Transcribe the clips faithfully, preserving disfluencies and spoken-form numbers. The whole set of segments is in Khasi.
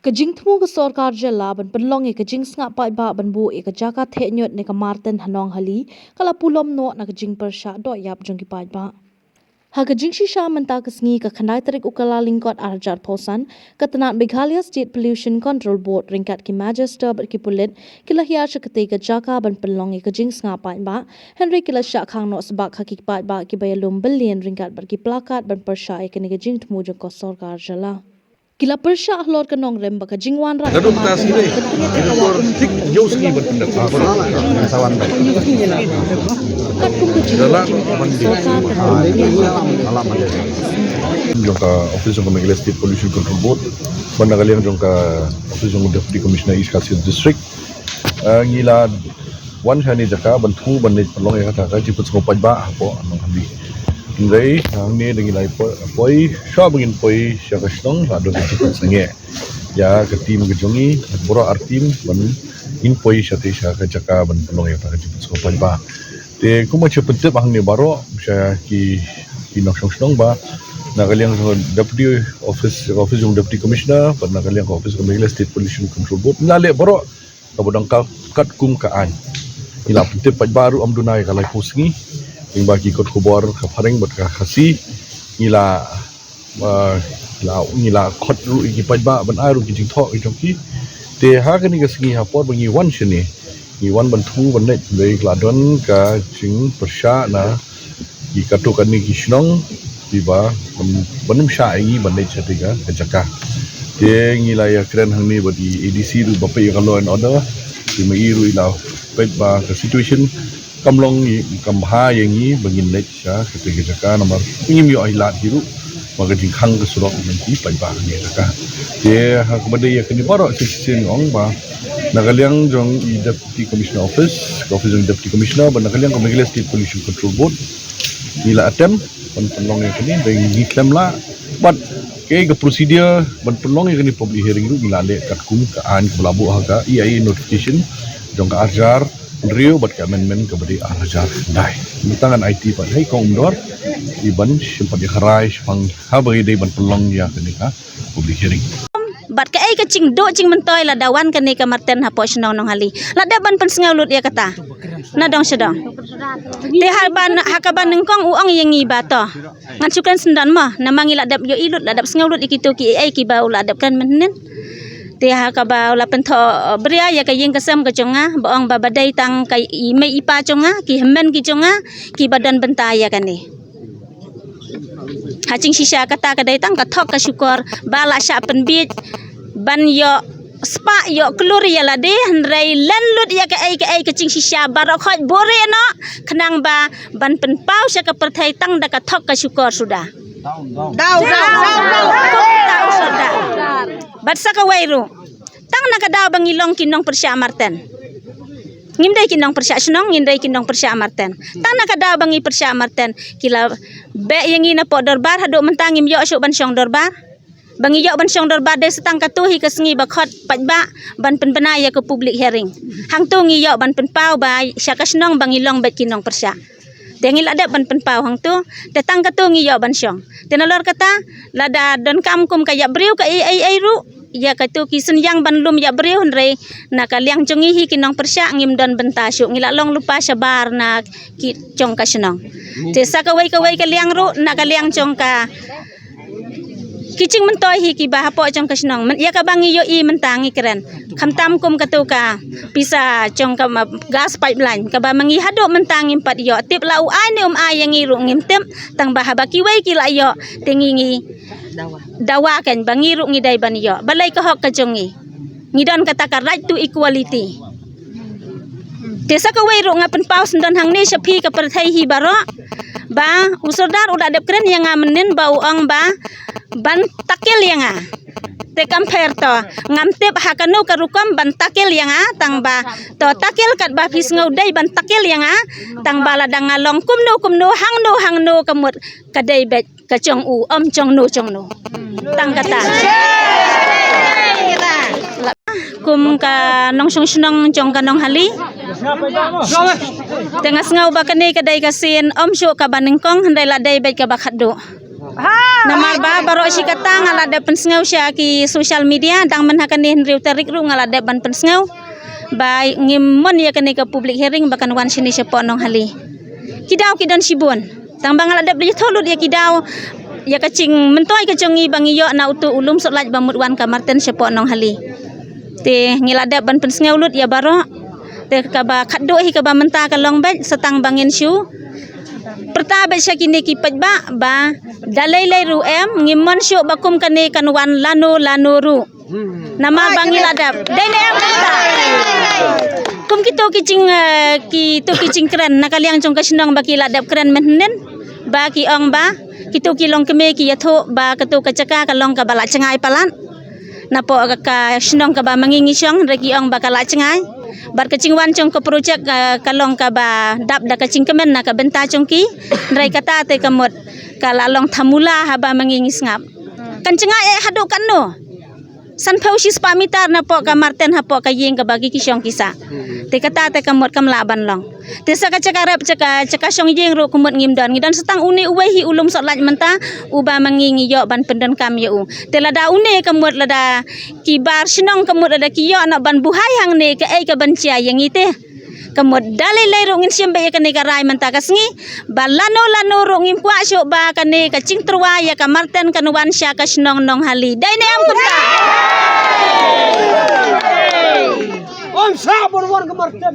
Ka jingthmu ka sorkar jylla ban pynlong ïa ka jingsngap paidbah ban buh ïa ka jaka theh ñiut ne ka Marten ha Nonghali ka la pulom noh na ka jingpyrshah doh ïap jong ki paidbah. Ha ka jingshisha mynta ka sngi ka khyndai tarik u Kyllalyngkot arhajar phew san, ka tnat Meghalaya State Pollution Control Board ryngkat ki magister bad ki pulit ki la hiar sha katei ka jaka ban pynlong ïa ka jingsngap paidbah, hynrei ki la shah khang noh sbak ha ki paidbah kiba ïalum byllian ryngkat bad ki plakat ban pyrshah ïa kane ka jingthmu jong ka sorkar jylla. Ki la pyrshah halor ka nongrim ba ka jingwanrah ka Marten ka tnat ka la wan thik hynñiew sngi ban pyndep. Katkum ka jingthmu jong ka sorkar ka jong ka Office jong ka Meghalaya State Pollution Control Board bad na ka liang jong ka Office jong u Deputy Commissioner East Khasi Hills District. Ah, ngi la wan shane jaka ban thmu ban leit pynlong ïa kata ka jingpynsngew paidbah hapoh Nonghali. Hynrei hangne da ngi la poi, poi shuwa ba ngin poi sha ka shnong la don ka jingpynsngew ïa ka team ka jong ngi, baroh ar team ban ngin poi shatei sha ka jaka ban pynlong ïa kata ka jingpynsngew paidbah. Te kumba shu pyntip hangne baroh sha ki, ki nongshong shnong ba na ka liang jong Deputy Office, Office jong Deputy Commissioner bad na ka liang ka Office ka Meghalaya State Pollution Control Board, ngi la leh baroh kaba donkam katkum ka aiñ. Ngi la pyntip paidbah ruh ym duna ïa ka laiphew sngi. Lyngba ki kot khubor ka Phareng bad ka Khasi, ngi la, ah, la, ngi la khot ruh ïa ki paidbah ban ai ruh ki jingthoh ki jong ki. Te ha kane ka sngi ha por ba ngi wan shane, ngi wan ban thmu ban leit, hynrei ka la don ka jingpyrshah na ki katto katne ki shnong kiba ban, ban ym shah ïa ngi ban leit shatei ka, ka jaka. Te ngi la ïakren hangne bad i A D C ruh ba peit ïa ka law and order. Te ma i ruh i la peit ba ka situation kam long i, kam bha ïa ngi ba ngin leit sha katei ka jaka namar ngim ïoh ïa lad hi ruh ba ka jingkhang ka surok jong ki paidbah hangne jaka. Te ha kaba dei ïa kane baroh shisien ong ba na ka liang jong i Deputy Commissioner Office, ka Office jong i Deputy Commissioner bad na ka liang ka Meghalaya State Pollution Control Board ngi la attempt ban pynlong ïa kane, dei ngi khlem lah. Bad kaei ka procedure ban pynlong ïa kane public hearing ruh ngi la leh katkum ka aiñ kaba la buh ha ka E I A notification jong ka arhajar hynriew bad ka amendment kaba dei arhajar khyndai. Ngi tang ngan aiti pat ha i kong Umdor i ban shim pat ïa ka rai shaphang haba ïadei ban pynlong ïa kane ka public hearing. Bad kaei ka jingduh jingmyntoi lada wan kane ka Marten hapoh shnong Nonghali, la dep ban pynsngew lut ïa kata na dong sha dong. Te ha ba, ha kaba nyngkong u ong ïa ngi ba to ngan shu kren syndon mo, namar ngi la dep ïohi lut, la dep sngew lut ïa kito kiei kiei kiba u la dep kren mynhynnin. Te ha kaba u la pynthoh, uh, bria ïa ka ïing ka sem ka jong nga ba ong ba ba dei tang ka i mei i pa jong nga, ki hynmen ki jong nga kiba don bynta ïa kane. Ha jingshisha kata ka dei tang ka thok ka shukor ba la shah pynbiej ban ïoh spah ïoh klur ïa lade, hynrei len lut ïa kaei kaei ka jingshisha baroh khoit buhrieh noh khnang ba ban pynpaw sha ka pyrthei tang da ka thok ka shukor suda. Daw, daw, daw, daw. Bad sa kawei ruh, tang na ka daw ba ngi long ki nongpyrshah Marten. Ngim dei ki nongpyrshah shnong, ngim dei ki nongpyrshah Marten. Tang na ka daw ba ngi pyrshah Marten, ki la beh ïa ngi napoh dorbar, haduh mynta ngim ïoh shuh ban shong dorbar. Ba ngi ïoh ban shong dorbar dei sa tang kato hi ka sngi ba khot paidbah ban pynbna ïa ka public hearing. Hangto ngi ïoh ban pynpaw ba sha ka shnong ba ngi long beit ki nongpyrshah. Te ngi la dep ban pynpaw hangto, te tang kato ngi ïoh ban shong. Te nalor kata, lada donkam kum ka ïap briew kaei ei ei ruh, ïa kato ki synñiang ban lum ïap briew, hynrei na ka liang jong ngi hi ki nongpyrshah ngim don bynta shuh, ngi la long lypa shabar na ki jong ka shnong. Te sa kawei kawei ka liang ruh, na ka liang jong ka ki jingmyntoi hi kiba hapoh jong ka shnong. Myn-, ïa kaba ngi ïohi mynta ngi kren. Khamtam kum kato ka pisa jong ka ma-, gas pipeline kaba ma ngi haduh mynta ngim pat ïoh. Tip la u ai ne um ai ïa ngi ruh ngim tip. Tang ba haba kiwei ki la ïoh te ngi, ngi dawa kan ba ngi ruh ngi dei ban ïoh. Balei ka hok ka jong ngi. Ngi don kata ka right to equality. Te sa kawei ruh nga pynpaw syndon hangne sha phi ka pyrthei hi baroh ba u Sordar u la dep kren ïa nga mynnin ba u ong ba ban takil ïa nga. Te kam pher to, ngam tip ha kano ka rukom ban takil ïa nga, tang ba to takil katba phi sngew dei ban takil ïa nga, tang ba lada nga long kumno kumno, hangno hangno ka mut ka dei beit ka jong u, ym jong no jong no. Tang kata. Kum ka nongshong shnong jong ka Nonghali, te nga sngew ba kane ka dei ka sien ym shuh kaba nyngkong, hynrei la dei beit kaba khatduh. Namar ba baroh shi katta nga la dep pynsngew sha ki social media, dang mynha kane hynriew tarik ruh nga la dep ban pynsngew ba ngim mon ïa kane ka public hearing ba kan wan shane shapoh Nonghali. Ki daw ki don shibun. Tang ba nga la dep ïathuh lut ïa ki daw, ïa ka jingmyntoi ka jong ngi ba ngi ïoh na uto u lum sohlait ba mut wan ka Marten shapoh Nonghali. Te ngi la dep ban pynsngew lut ïa baroh. Te kaba khatduh hi kaba mynta ka long beit sa tang ba ngin shu pyrta beit sha kine ki paidbah ba da lei lei ruh em, ngim mon shuh ba kum kane kan wan lano lano ruh. Namar ba ngi la dep. Dei ne em kumta? Kum kito ki jing, eh, kito ki jingkren na ka liang jong ka shnong ba ki la dep kren mynhynnin ba ki ong ba kito ki longkmie ki ïathuh ba kato ka jaka ka long kaba la jngai palat napoh ka, ka shnong kaba ma ngi ngi shong, hynrei ki ong ba ka la jngai. Bad ka jingwan jong ka projek ka, ka long kaba dap da ka jingkmen na ka bynta jong ki, hynrei kata te ka mut ka la long thamula haba ma ngi ngi sngap. Kan jngai eh haduh katno? Sanphew shispah mitar napoh ka Marten hapoh ka ïing kaba ki ki shong ki sah. Te kata te ka mut kam lah ban long. Te sa ka jaka rep jaka, jaka shong ïing ruh ka mut ngim don. Ngi don sa tang une uwei hi u lum sohlait mynta uba ma ngi ngi ïoh ban pyndonkam ïa u. Te lada une ka mut lada ki bar shnong ka mut lada ki ïoh noh ban buhai hangne kaei kaban jia ïa ngi te. Ka mut da lei lei ruh ngin shim beit ïa kane ka rai mynta ka sngi ba lano lano ruh ngim kwah shuh ba kane ka jingtyrwa ïa ka Marten kan wan sha ka shnong Nonghali. Dei ne em kumta? Ym shah ban wan ka Marten.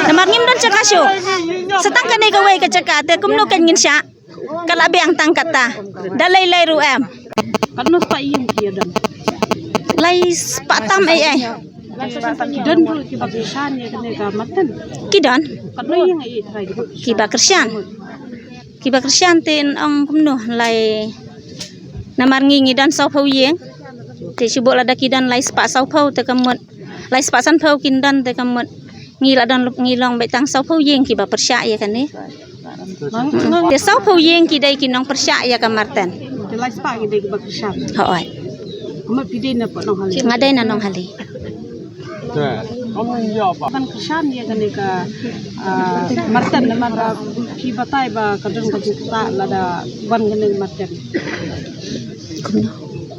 Namar ngim don jaka shuh. Sa tang kane kawei ka jaka te kumno kan ngin shah? Ka la biang tang kata. Da lei lei ruh em. Katno spah ïing ki ïa don? Lai spah tam ei ei. Ki don ruh kiba kyrshan ïa kane ka Marten? Ki don. Katno ïing ei ei trai kiba kyrshan? Kiba kyrshan? Kiba kyrshan te yn ong kumno lai. Namar ngi ngi don sawphew ïing. Te shu buh lada ki don lai spah sawphew te ka mut. Lai spah sanphew kin don te ka mut. Ngi la don, ngi long beit tang sawphew ïing kiba pyrshah ïa kane. Te sawphew ïing ki dei ki nongpyrshah ïa ka Marten. Te lai spah ki dei kiba kyrshan. Hooid. Ka mut phi dei na Nonghali? Nga dei na Nonghali. Ban kyrshan ïa kane ka, ah, Marten namar ba phi batai ba ka don ka jingktah lada wan kane ka Marten. Kumno?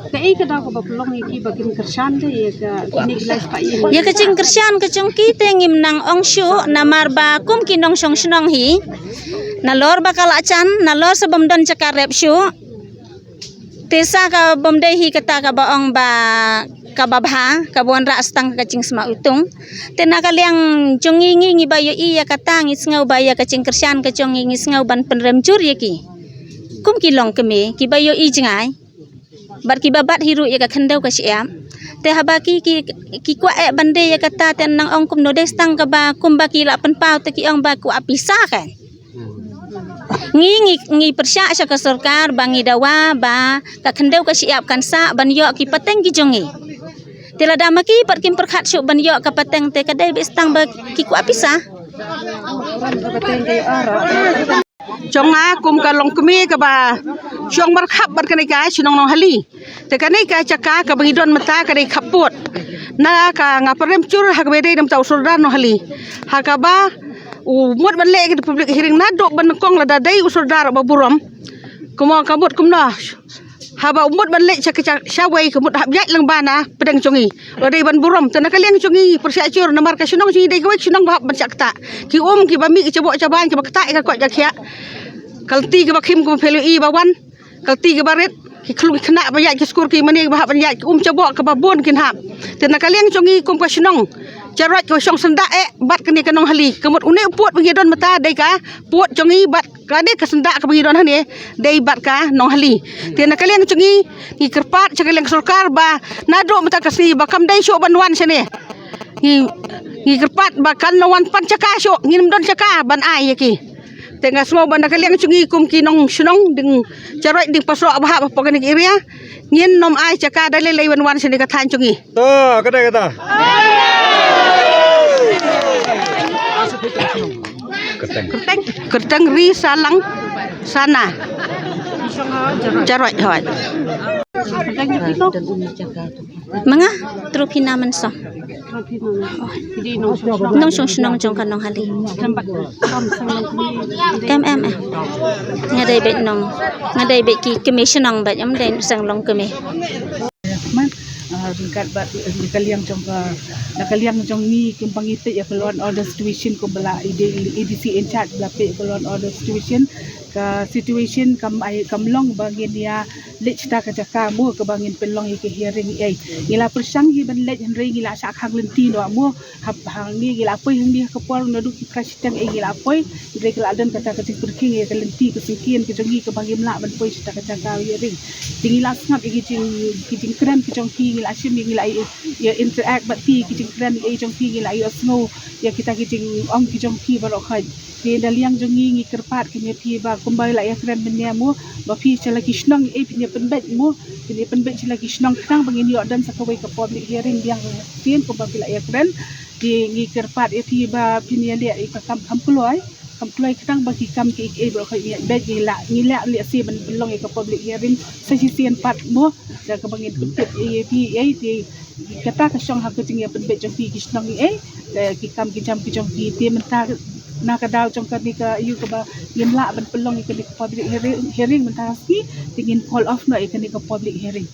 Kaei ka daw kaba pynlong ïa ki ba kin kyrshan te ïa ka, kine ki lai spah ïing? Ïa ka jingkyrshan ka jong ki te ngim nang ong shuh namar ba kum ki nongshong shnong hi. Nalor ba ka la jan, nalor sa bym don jaka rep shuh. Te sa ka bym dei hi kata kaba ong ba kaba bha, kaba wanrah sa tang ka jingsma utung. Te na ka liang jong ngi ngi ngi ba ïohi ïa kata ngi sngew ba ïa ka jingkyrshan ka jong ngi ngi sngew ban pynrem jur ïa ki. Kum ki longkmie, kiba ïohi jngai. Bad kiba bat hi ruh ïa ka khyndew ka shyiap. Te haba ki, ki, ki kwah eh ban dei ïa kata te nang ong kumno dei sa tang kaba kumba ki la pynpaw te ki ong ba kwah pisa kan. Ngi, ngi, ngi pyrshah sha ka sorkar ba ngi dawa ba ka khyndew ka shyiap kan sah ban ïoh ki pateng ki jong ngi. Te lada ma ki pat kim pyrkhat shuh ban ïoh ka pateng te ka dei beit sa tang ba ki kwah pisa. Jong nga kum ka longkmie kaba shong markhap bad kane ka shnong Nonghali. Te kane ka jaka kaba ngi don mynta ka dei khappud. Na ka nga pynrem jur ha kaba dei na mynta u sordar Nonghali. Ha kaba u mut ban leh ka public hearing naduh ba nyngkong lada dei u sordar ba burom. Kumno ka mut kumno. Haba u mut ban leit sha ka, sha, shawei ka mut hap ïaid lang ba na pdeng jong ngi. Lada dei ban burom te na ka liang jong ngi pyrshah jur namar ka shnong jong ngi dei kawei ka shnong ba hap ban shah ktah. Ki um kiba mih ki jaboh jaban kiba ktah ïa ka koit ka khiah. Ka lynti kaba khim kaba phelui ba wan. Ka lynti kaba rit ki khlung ki khynnah ba ïaid ki skur ki mane ba hap ban ïaid ki um jaboh kaba bun kin hap. Te na ka liang jong ngi kum ka shnong Jaroit ka shong syndah eh bad kane ka Nonghali. Ka mut une u pud ba ngi don mynta dei ka pud jong ngi bad kane ka syndah kaba ngi don hangne dei bad ka Nonghali. Te na ka liang jong ngi ngi kyrpad sha ka liang sorkar ba naduh mynta ka sngi ba kam dei shuh ban wan shane. Ngi, ngi kyrpad ba kan wan pan jaka shuh, ngim don jaka ban ai ïa ki. Te nga sngew ba na ka liang jong ngi kum ki nongshnong ding Jaroit ding Pasroh ba hap hapoh kane ka area ngin nym ai jaka da lei lei ban wan shane ka thaiñ jong ngi. To, kata, kata. Kyrteng. Kyrteng Ri Salang Sana. Jaroit, hooid. Ma nga, Truphina Mynsong. Nongshong shnong jong ka Nonghali. Em, em, em. Nga dei beit nong, nga dei beit ki kmie shnong beit, em dei seng long kmie. Man, ah, ryngkat bad, eh, na ka liang jong ka, na ka liang jong ngi kumba ngi peit ïa ka law and order situation kumba la i dei i A D C in charge ba la peit ïa ka law and order situation. Ka situation kam ai, kam long ba ngin ïa leit shata ka jaka mo kaba ngin pynlong ïa ka hearing ei. Ngi la pyrshang hi ban leit hynrei ngi la shah khang lynti noh mo. Hap hangne ngi la poi hangne ha ka por naduh ki phra shiteng ei ngi la poi. Hynrei ka la don kata ka jingpyrkhing ïa ka lynti ka syngkien ka jong ngi kaba ngim lah ban poi shata ka jaka hearing. Te ngi la sngap ïa ki jing, ki jingkren ki jong phi, ngi la shim ïa, ngi la ïa, ïa interact bad phi, ki jingkren ei jong phi ngi la ïohsngew ïa kita ki jingong ki jong phi baroh khoit. Te na liang jong ngi ngi kyrpad kin ïa phi ba kumba la ïa kren mynne mo, ba phi sha la ki shnong ei phin ïa pynbeit mo, phin ïa pynbeit sha la ki shnong khnang ba ngin ïoh don sa kawei ka public hearing biang sien kumba phi la ïa kren. Te ngi kyrpad ïa phi ba phin ïa leh ïa ka kam kham kloi, kham kloi khnang ba ki kam kiei kiei baroh khoit ngi ïa beit, ngi lah, ngi lah lehse ban pynlong ïa ka public hearing sa shisien pat mo. Da kaba ngin pyntip ïa phi ei, te kata ka shong ha ka jingïapynbeit jong phi ki shnong ei, eh, ki kam ki jam ki jong phi. Te mynta na ka daw jong kane ka ïa kaba ngim lah ban pynlong ïa kane ka public hearing, hearing mynta ha sngi, te ngin call off noh ïa kane ka public hearing.